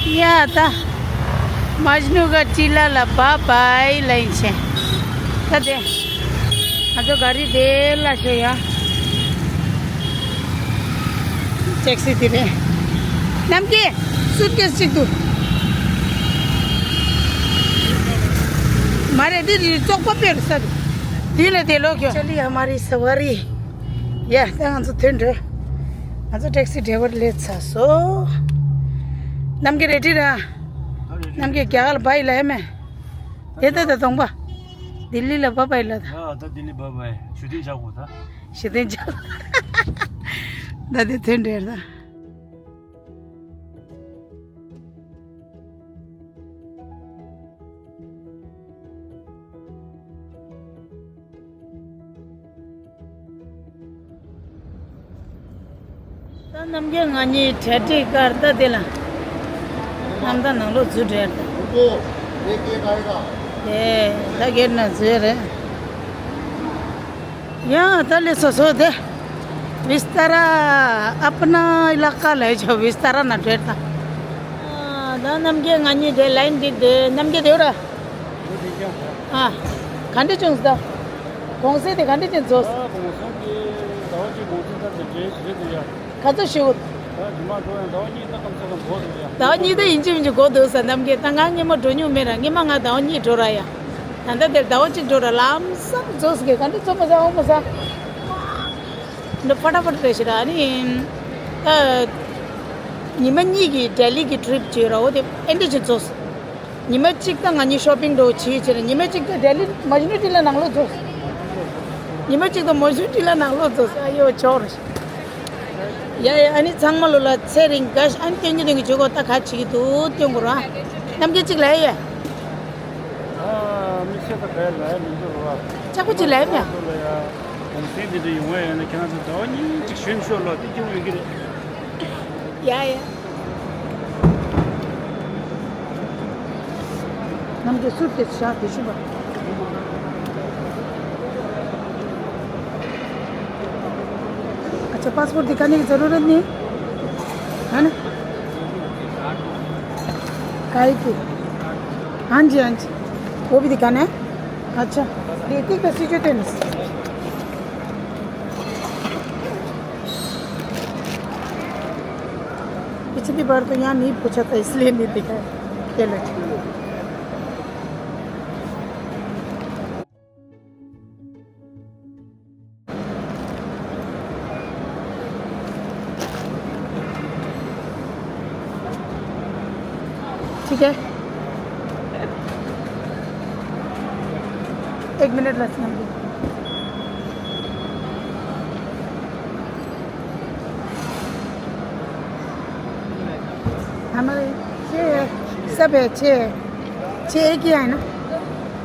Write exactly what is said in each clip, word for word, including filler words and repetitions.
ཡ་ད། མཇ་ནུ་ག་ཊི་ལ་ལ་བཱའི་བཱའི་ལབ་ཡིན་ཆེ། ད་དེ། ང་ཚོ་ག་རི་དེ་ལ་ཤོད་ཡ། ཊེག་སི་དེ་རེད། ནམ་རྒྱལ། སུཊ་ཀེས་གཅིག་འདུག་མ་རེད། འདི་རི་བཙོག་པ་དཔེ་རུ་ས་འདུག་འདི་ལ་དེ་ལོག་ཡོད། ཅལ་ལི་ཧ་མ་རི་ས་ཝ་རི། ཡ་ད་ང་ཚོ་ཐོན་འགྲོ། ང་ཚོ་ཊེག་སི་ཌ་རའི་ཝར་སླེབས་ཚར་སོང་། ནམ་རྒྱལ་རེ་ཌི་ར། ནམ་རྒྱལ་རྒྱ་གར་ལ་བཱའི་ལབ་ཡ་མེད། དེ་ལྟ་ད་གདོང་པ། ལྡི་ལི་ལ་བཱའི་བཱའི་ལབ་ད། ཨ་ད་ལྡི་ལི་བཱའི་བཱའི་ཞུ་དིན་བྱ་དགོས་ད། ཞུ་དིན་བྱ། ད་དེ་ཐོན་འགྲོ་ད། ད་རྣམ་རྒྱལ་ང་གཉིས་གྲ་སྒྲིག་ཀར་ད་དེ་ལ། རྣམ་ཐར་ནང་ལོགས་འཛུལ་བྲལ་ད། དེ་ད་སྒེར་ན་འཛུལ་རེད། ཡང་ད་ལས་སོ་སོ་དེ། བིས་ཏཱ་ར། ཨ་པ་ན་ཨི་ལ་ཀ་ལ་ཡོད་ཆོག་བིས་ཏཱ་ར་ན་བྲལ་ད། ད་རྣམ་རྒྱལ་ང་གཉིས་དེ་ལའིན་འགྲིག་དེ་རྣམ་རྒྱལ་དེ་ཡོད་ར། ཨ། ག་འདྲ་བྱུང་ཟེར། གུང་སེང་དེ་ག་འདྲ་བྱུང་རྫོགས། ཨ་གུང་སེང་དེ་ཟླ་བ་གཅིག་གུང་སེང་ད་དེ་འདྲའི་ཞིག་རེད་དེ་ཡ། ག་ཚོད་ཞུ། ད་ཉི་མ་འགྲོ་ཡང་ཟླ་བ་གཉིས་ད་སྐམ་ས་སྐམ་འགོར་འདུག་ཡ། ཟླ་བ་གཉིས་ད་ཡིན་གཅིག་མིན་གཅིག་འགོར་འདུག་ཟེར་རྣམ་རྒྱལ། ད་ང་སྔོན་མ་འགྲོ་མྱོང་མེད་ར། སྔོན་མ་ང་ཟླ་བ་གཉིས་འགྲོ་ར་ཡ། ད་ལྟ་དེར་ཟླ་བ་གཅིག་འགྲོ་ར་ལམ་སང་རྫོགས་ཟེར་ག་འདྲ་ཚོ་མ་ཟ་འོང་མ་ཟ། འདི་ཕ་ཏ་ཕ་ཏ་རེད་ཤི་ར། ཨ་ནི། ད། ཉི་མ་གཉིས་ཀྱི་ལྡི་ལི་གི་ཊི་རིབ་བྱས་ར། འོ་དེ་ཨེ་འདྲ་ཅིག་རྫོགས། ཉི་མ་གཅིག་ད་ང་གཉིས་ཤོ་པིང་འགྲོ་བྱེད་ཕྱིར། ཉི་མ་གཅིག་ད་ལྡི་ལི་མཇ་ནུ་ཊི་ལ་ནང་ལོགས་རྫོགས། ཉི་མ་གཅིག་ད་མཇ་ནུ་ཊི་ལ་ནང་ལོགས་རྫོགས། ཨ་ཡོ་ཆོག་རེད། ཡ་ཡ། ཨ་ནི་ཚང་མ་ལོ་ལ་ཚེ་རིང་དགའ་ཤ། ཨ་ནི་སྟོན་གྱི་སྟོན་གྱི་བྱེད་དགོས། ད་ག་བྱེད་ཀྱི་འདུག་སྟོན་དགོས་ར། རྣམ་རྒྱལ་གཅིག་ལ་ཡ། ཨ་མི་ཤེས་ད་ག་ལ་ཡ་མི་འདུག་ར། ལྕགས་པོ་གཅིག་ལ་ཡ་མེད། ལ་ཡ། གུང་སེང་འདི་འདྲ་ཡོང་བ་ཡིན་ན་ཁྱེད་རང་ཚོ་ཟླ་བ་གཉིས་ཅིག་ཞོན་ཤོག་ལོ། དེ་སྐྱོན་ཡོད་ཀྱི་རེད། ཡ་ཡ། རྣམ་རྒྱལ་སུར་དེ་བཞག་དེ་ཤི་བ། अच्छा, पासपोर्ट दिखाने की ज़रूरत नहीं है ना? काहे की? हाँ जी, हाँ जी, वो भी दिखाना है। अच्छा, ये ठीक है, सीजो टेनिस। पिछली बार तो यहाँ नहीं पूछा था, इसलिए नहीं दिखाया। चलो, ठीक है। ठीक है, एक मिनट, लसना। हमारे छः है, सब है, छः है। छः एक ही है ना?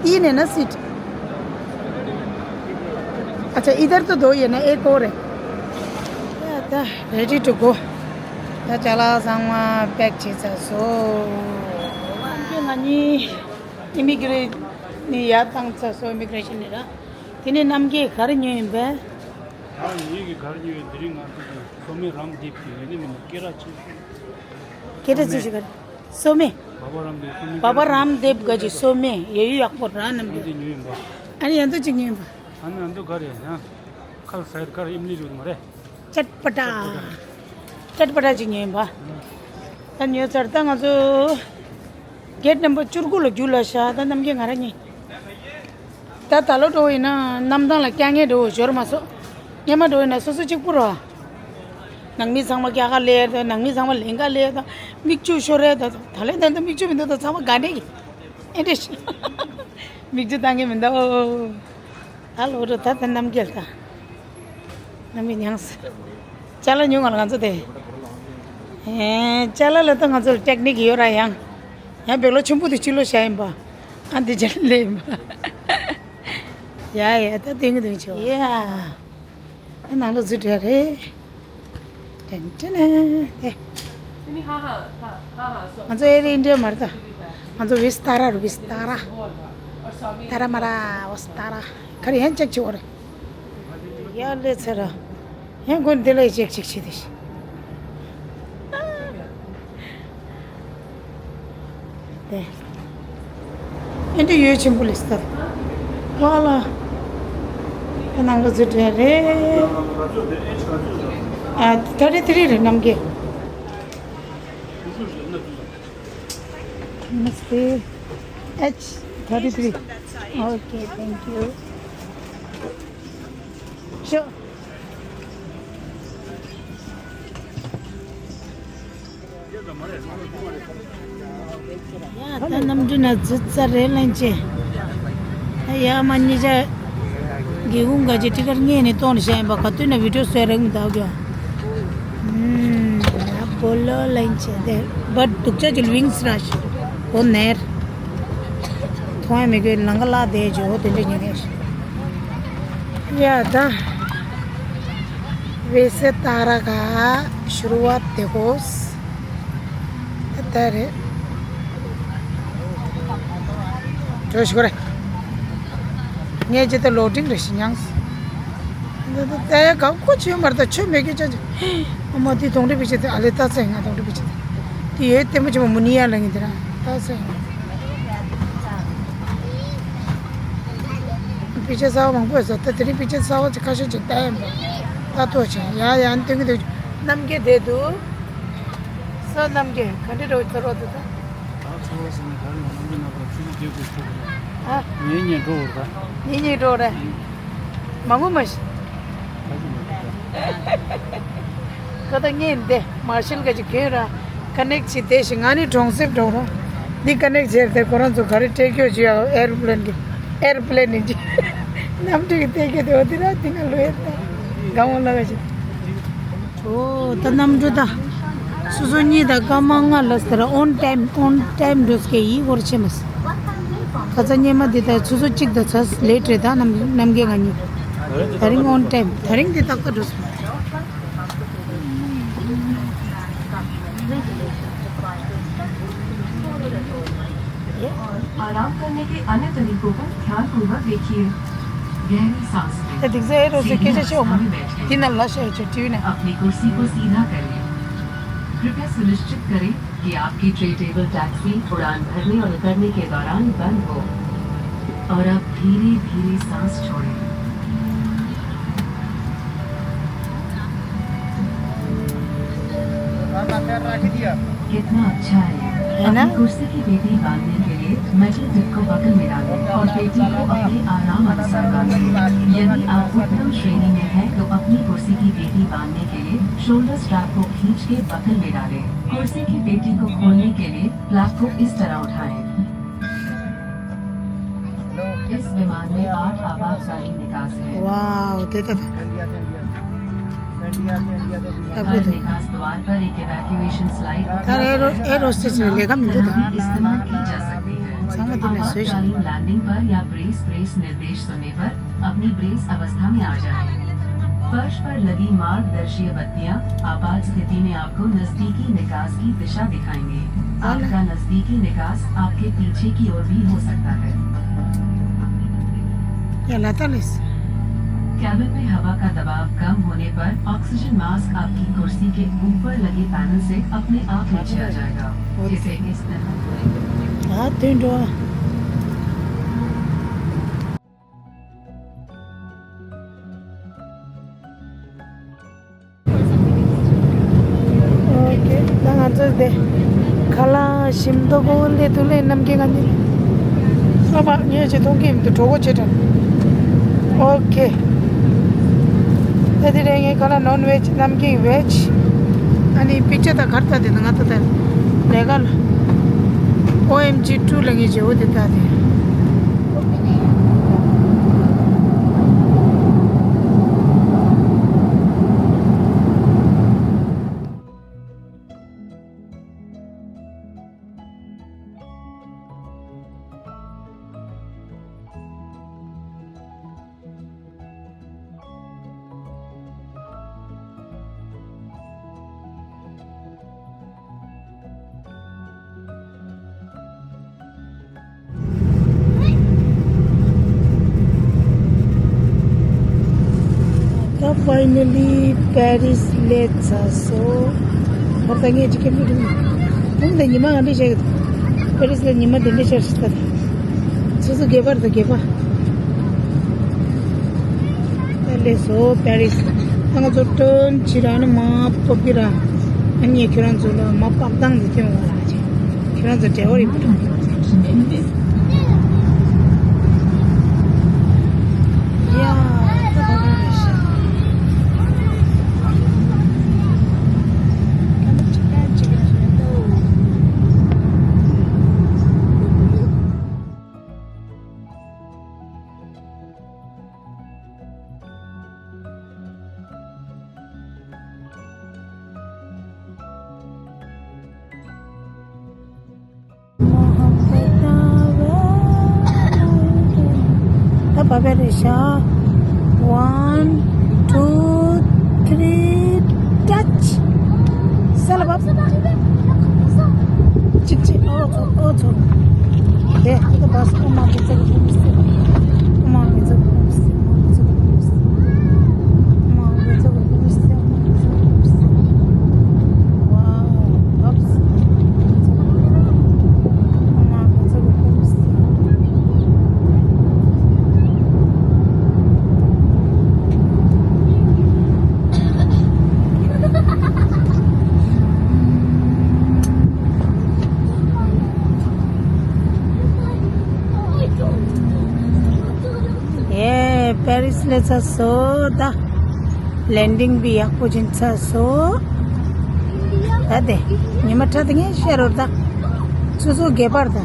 तीन है ना सीट? अच्छा, इधर तो दो ही है ना, एक और है। ད་ready to go. ད་ཅ་ལག་ཚང་མ་པེག་བྱས་ཚར་སོང་། ང་གཉིས་ཨི་མི་གྷི་རེ་ནི་ཡར་བཏང་ཚར་སོང་། ཨི་མི་གྷི་རེ་ཤན་ནས་ར། དེ་ནས་རྣམ་རྒྱལ་ག་རེ་ཉོས་ཡིན་པས། ཨ་ངེད་ཀྱི་གར་ཉོས་དེ་རིང་ང་ཚོ་དང་སོ་མའི་རམ་དེབ་ཀྱི་ཡོད་ནི་མི་འདུག་སྐད་གྲགས་ཆེ་ཤོས། སྐད་གྲགས་ཆེ་ཤོས་ག་རེ། སོ་མའི། བྷ་བྷ་རམ་དེབ་སོ་མའི། བྷ་བྷ་རམ་དེབ་ག་ཅིག་སོ་མའི་ཡ་ཡུ་ཡག་པོ་ར་རྣམ་རྒྱལ། དེ་ཉོས་ཡིན་པ། ཨ་ནི་ཡང་དུ་ཅིག་ཉོས་ཡིན་པ། ཨ་ནི་ཡང་དུ་ག་རེ་ཡང་། ཁལ་སའི་ཁལ་ཨིམ་ལི་རུ་མ་རེད། ཅད་པ་ཏ། ཅད་པ་ཏ་ཅིག་ཉོས་ཡིན་པ། ད་ཉོས་ཚར། ད་ང་ཚོ་གེ་ཊི་ནམ་བར་བཅུ་དགུ་ལ་རྒྱུགས་ལ་ཤག་ད་རྣམ་རྒྱལ་ང་རང་གཉིས། ད་ད་ལོ་འགྲོ་ཡིན་ན་གནམ་ཐང་ལ་རྐྱང་ངེ་འགྲོ་འབྱོར་མ་སོང་། སྔོན་མ་འགྲོ་ཡིན་ན་སོ་སོ་གཅིག་པུ་རོ། ནང་མི་ཚང་མ་རྒྱ་གར་སླེབས་ད། ནང་མི་ཚང་མ་ལེན་ག་སླེབས་ད། མིག་ཆུ་ཤོར་རེད་ད། ད་ལན་ད་ད་མིག་ཆུ་མི་འདུག་ད་ཚང་མ་དགའ་འདྲེ་གི། ཨེ་འདྲེ་ཤི། མིག་ཆུ་བཏང་གི་མི་འདུག་ད་ལོ་རུ་ད་ད་རྣམ་རྒྱལ་ད། རྣམ་རྒྱལ་མྱངས། ཅ་ལག་ཉོ་ག་ལ་ང་ཚོ་དེ། ཨེ། ཅ་ལག་ལ་ད་ང་ཚོ་ལ་ཊེག་ནིག་ཡོད་ར་ཡང་། ཡང་བེག་ལོ་ཆེན་པོ་དེ་ཕྱི་ལོགས་བཞག་ཡིན་པ། ཨ་འདི་ཅ་ལག་ལས་ཡིན་པ། ཡ་ཡ་ད་དེང་གི་དེང་ཆེ་བ། ཡ། ཨ་ནང་ལོགས་འཛུལ་འགྲོ་རེད། ཏན་ཏན་ཨེ། ང་ཚོ་ཨེར་ཨིན་ཌི་ཡ་མ་རེད་ད། ང་ཚོ་ཝིས་ཏཱ་ར་རེད། ཝིས་ཏཱ་ར། ཏཱ་ར་མ་ར། ཝིས་ཏཱ་ར། ག་རེ་ཡང་ཅེག་བྱེད་འོ་རེད། ཡ་ལས་ཚེ་ར། ཡང་དགོན་འདི་ལ་ཅེག་ཅེག་བྱེད་དེ། ཨེ་འདྲ་ཡོད་ཆེན་པོ་ལས་སྟབས། ཝ་ལ། ཁ་ནང་གི་ཚུལ་འདྲ་རེད། ཨ། ད་རེད་དེ་རེད་རེད་རྣམ་རྒྱལ། Must be H thirty-three. Okay, thank you. Sure. ཡ་ད་གནམ་གྲུ་ན་ཙི་ཙ་རེད་ལན་ཆེ། ཡ་མ་ཉི་ཆ། སྒེའུ་ཁུང་ག་ཅི་ཊི་ཀར་ངས་ནི་གཏོང་ནི་བཤད་ཡིན་པ་ག་དུས་ན་བི་ཌིའོ་བཟོས་རེད་མི་འདུག་གི། ཨུམ། ཡ་བོ་ལོ་ལན་ཆེ་དེ། བཊ་སྡུག་ཅག་གི་ཝིང་སི་ར་ཤི། བོ་ནེར། མཐོང་ཡ་མི་དགོས་ལང་ཀ་ལ་དེ་ཇོ་བོ་དེ་འདྲ་ཉན་ཡ་ཤི། ཡ་ད། वैसे तारा का शुरुआत देखो। ད་རེད། འགྲོ་ཞིག་གོ་རེ། ངས་ཇི་ལྟར་ལོ་ཌིང་རེ་ཞིག་མྱངས། ད་ད་ད་ཡ་གང་ཁོ་ཆོས་མར་ད་ཆོས་མེད་ཀྱི་ཅག་ཅག་ཨ་མ་དེ་གདོང་འདྲེ་པི་ཆེ་དེ་ཨ་ལེ་ད་ཚེ་ང་གདོང་འདྲེ་པི་ཆེ་དེ། དེ་ཡོད་ལྟད་མོ་ཆེན་པོ་མུ་ནི་ཡ་ལ་ངེས་དེ་ར་ད་ཚེ། པི་ཆེ་གསར་བ་མང་པོ་ཡོད་ས་ད་དེ་རིང་པི་ཆེ་གསར་བ་ཅིག་ཁ་ཤས་ཅིག་ལྟ་ཡ་མ་ད་ལྟོ་ཆེ་ཡ་ཡ་ནི་སྟོན་གི་འདུག་གནམ་རྒྱལ་བསྡད་འདུག་ས་གནམ་རྒྱལ་ག་འདྲེ་འགྲོ་ཚར་བ་འདུག་ད། ད་ཚོ་བ་སོང་ནས་ད་ནང་གི་ནང་ལ་ཆུ་ཚོད་བརྒྱད་དགུ་འཁོར་རེད། ཨ། ཉིན་ཉིན་འགྲོ་བར་ད། ཉིན་ཉིན་འགྲོ་རེད། མ་ངུ་མ་ཤི། ད་ཅི་མ་ཤི་ད། ཁ་ད་ངས་འདི་མར་ཤལ་ག་ཅིག་གྱོན་ར། ཀ་ནེག་བྱེད་དེ་ཞིག་ང་ནི་གྲོང་གསེབ་འགྲོ་ར། འདི་ཀ་ནེག་བྱས་ཏེ་ཁོ་རང་ཚོ་ག་རེ་སྤྲད་སྐྱོ་བྱེད་ཡ་ཨེར་པི་ལེན་གི། ཨེར་པི་ལེན་ནི་ཅི། གནམ་གྲུ་གི་སྟེགས་ཀྱི་དེ་འོ་དེ་ར་དེ་ང་ལོས་ད། གང་འོང་ལ་ག་ཅིག་འོ་ད་གནམ་གྲུ་ད། སོ་སོ་གཉིས་དང་སྐར་མ་ལྔ་ལ་ཟེར་on time on time འགྲོ་སྐད་ཡིག་སྐོར་ཆེ་མ་སི། ཁ་ཚ་སྙེ་མ་འདི་ད་སོ་སོ་གཅིག་དང་ཚ་ལེ་ཊི་རེད་ད་ནམ་ནམ་རྒྱལ་ང་གཉིས། ད་རིང་on time ད་རིང་འདི་ཏག་ཏག་འགྲོ་སོང་། आराम करने के अन्य तरीकों पर ध्यानपूर्वक देखिए। गहरी सांस लें। ད་འདི་ཚོ་ཨེ་རོ་ཚོ་སྐད་ཆ་བཤད་འོང་མ། དེ་ན་ལ་ཤ་ཡོད་ཆེ་ཊི་ཝི་ན། अपनी कुर्सी को सीधा करें। कृपया सुनिश्चित करें कि आपकी ट्रे टेबल टैक्सी, उड़ान भरने और उतरने के दौरान बंद हो और अब धीरे धीरे सांस छोड़ें। कितना अच्छा है। है ना? अपनी कुर्सी की पेटी बांधने के लिए मेटल टिप को बकल में डालें और पेटी को अपने आराम अनुसार बांधें। यदि आप उत्तम श्रेणी में हैं तो अपनी कुर्सी की पेटी बांधने के लिए शोल्डर स्ट्रैप को खींच के बकल में डालें। कुर्सी की पेटी को खोलने के लिए फ्लैप को इस तरह उठाएं। इस विमान में आठ आपातकालीन निकास हैं। Wow, དེ་ད་ད། हर निकास द्वार पर एक इवैक्यूएशन स्लाइड ད་ཨེར་ཨེར་ཧོ་སི་ཊེ་སི་ནས་ལས་ཀ་མི་འདུག་ད། इस्तेमाल की जा सकती है। ཚང་མ་དེ་ནས་བཟོས་ཤིང་། आपातकालीन लैंडिंग पर या ब्रेस ब्रेस निर्देश सुनने पर अपनी ब्रेस अवस्था में आ जाएं। फर्श पर लगी मार्गदर्शीय बत्तियां आपात स्थिति में आपको नजदीकी निकास की दिशा दिखाएंगी। आपका नजदीकी निकास आपके पीछे की ओर भी हो सकता है। ཡ་ལ་ད་ལེས། कैबिन में हवा का दबाव कम होने पर ऑक्सीजन मास्क आपकी कुर्सी के ऊपर लगे पैनल से अपने आप नीचे आ जाएगा। इसे इस्तेमाल करें। ད་དུས་འགྲོ། ཨོ་ཁེ། ད་ང་ཚོ་དེ་ཁ་ལག་ཞིམ་མདོག་གོ་ལེ་དུ་ལེ་རྣམ་རྒྱལ་ང་ནི། ཨ་མ་ངས་ཅི་མཐོང་གི་མི་འདུག་གྲོགས་པོ་ཆེ་དྲན། ཨོ་ཁེ། ད་དེ་རེད་ངས་ཁ་ལག་ནོན་ཝེཇ་རྣམ་རྒྱལ་ཝེཇ། ཨ་ནི་པིག་ཅར་ད་གར་ད་དེ་ན་ང་ད་ད་ལས་ཀ་ལ། ཨོ་ཨེམ་ཇི་ཊུ་ལ་ངས་བྱེད་འོ་དེ་ད་དེ། ད་ཕའི་ནལ་ལི་པེ་རིས་སླེབས་ཚར་སོང་། ཧོར་ད་ངས་ཅིག་ཁྱེར་མི་འདུག་ཁོང་དང་ཉི་མ་ང་འདྲ་བྱེད་ཀྱི་འདུག་པེ་རིས་ལ་ཉི་མ་དེ་འདྲ་ཤར་ཤི་ད། སོ་སོ་སྒེར་པར་དང་སྒེར་པ། ད་ལས་སོ་པེ་རིས། ད་ང་ཚོ་ཊརན་བྱེད་ར་ནི་མ་པོ་པི་ར། ཨ་ནི་ཁྱོད་རང་ཚོ་ལ་མ་པག་དང་འདི་ཐོན་འོང་ལ་ཅེ། ཁྱོད་རང་ཚོ་འབྲེལ་བ་རིག་པ་དང་། ཡ། ད་ད་ད་རེད་ཤག་ད་བ་བེ་རེ་ཤ། One, two, three, touch. ས་ལ་བབས། གཅིག་གཅིག་ཨོ་ཚོ་ཨོ་ཚོ། དེ་ཨ་ད་བ་ས་ཨོ་མ་བེ་ཚ་གི་ཧུམ་སི། ཨོ་མ་བེ་ཚ་གི་ཧུམ་སི། ཨོ་མ་བེ་ཚ་གི་ཧུམ་སི། ཨོ་མ་བེ་ཚ་གི་ཧུམ་སི། ཨོ་མ་བེ་ཚ་གི་ཧུམ་སི། Wow, oops. ཡེ། པེ་རིས་སླེབས་ཚར་སོང་ད། ལེན་ཌིང་པི་ཡག་པོ་ཕྱིན་ཚར་སོང་། ད་དེ་ཉི་མ་ཁྲ་དེ་ངས་བཤད་རོགས་ད། སོ་སོ་སྒེར་པར་ད།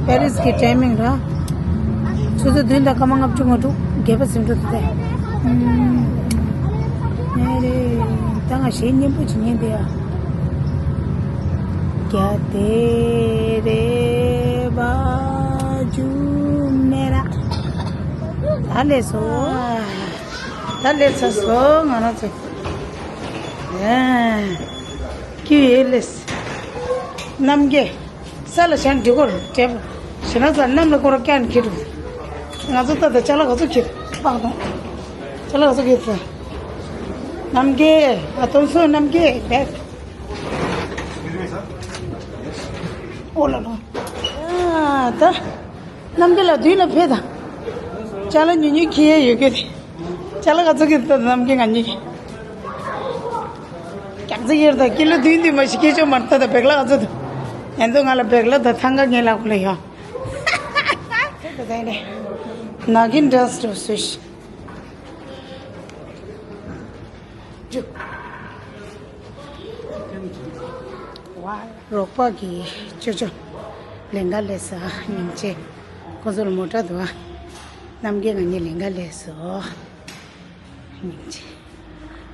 པེ་རིས་ཀྱི་ཊའི་མིང་ར། སོ་སོ་བདུན་དང་སྐར་མ་ལྔ་བཅུ་ང་དྲུག་སྒེར་པ་ཟིན་འགྲོ་དེ་དེ། ངས་རེད་ད་ང་གཞས་སྙན་པོ་ཅིག་ཉན་དེ་ཡ། ཀྱ་དེ་རེ་བ་ཇུ་མེ་ར། ད་ལས་སོ། ད་ལས་ཚར་སོང་ང་རང་ཚོ། ཨེ། ཀྱི་ཡེ་ལེས། གནམ་གྱི། ས་ལ་ཞན་འདི་གོར་དྲེབ། ཞེ་ན་ས་གནམ་ལ་གོར་ཀན་ཁྱེར། ང་ཚོ་ད་ད་ཅ་ལག་ག་ཚོད་ཁྱེར་པག་དང་། ཅ་ལག་ག་ཚོད་ཁྱེར་ཚེ། གནམ་གྱི། ཨ་སྟོན་སོ་གནམ་གྱི་བེག་ཨོ་ལ་ལོ། ཨ་ད། གནམ་གྱི་ལ་དུས་ལ་ཕེ་ད། ཅ་ལག་ཉུ་ཉུ་ཁྱེར་ཡོད་གི་དེ། ཅ་ལག་ག་ཚོད་ཀྱི་ད་གནམ་གྱི་ང་གཉིས། རྒྱག་ཚེ་ཡེར་ད་ཀི་ལོ་དུས་འདི་མ་ཞིག་སྐྱེ་ཆོག་མར་ད་ད་བེག་ལ་ག་ཚོད་ད། ཡན་དུ་ང་ལ་བེག་ལ་ད་ཐང་ག་ངེ་ལག་ལ་ཡོད། ད་ད་ད་ནག་གིན་འདྲ་སུ་སུ་ཤི། རོགས་པ་གི་ཅོ་ཅོ་ལེན་ག་ལས་ས་སྙིང་རྗེ། ཁོ་ཚོར་མོ་ཊ་འདུག་ཨ། གནམ་གྱི་ང་གཉིས་ལེན་ག་ལས་སོ། སྙིང་རྗེ།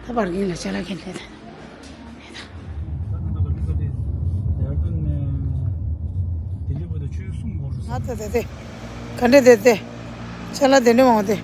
ད་པར་གིན་ལ་ཅ་ལག་གིན་ལས་ད། ང་ད་ད་ད་ག་འདྲ་དེ་དེ་ཅ་ལག་དེ་འདྲ་མང་དེ།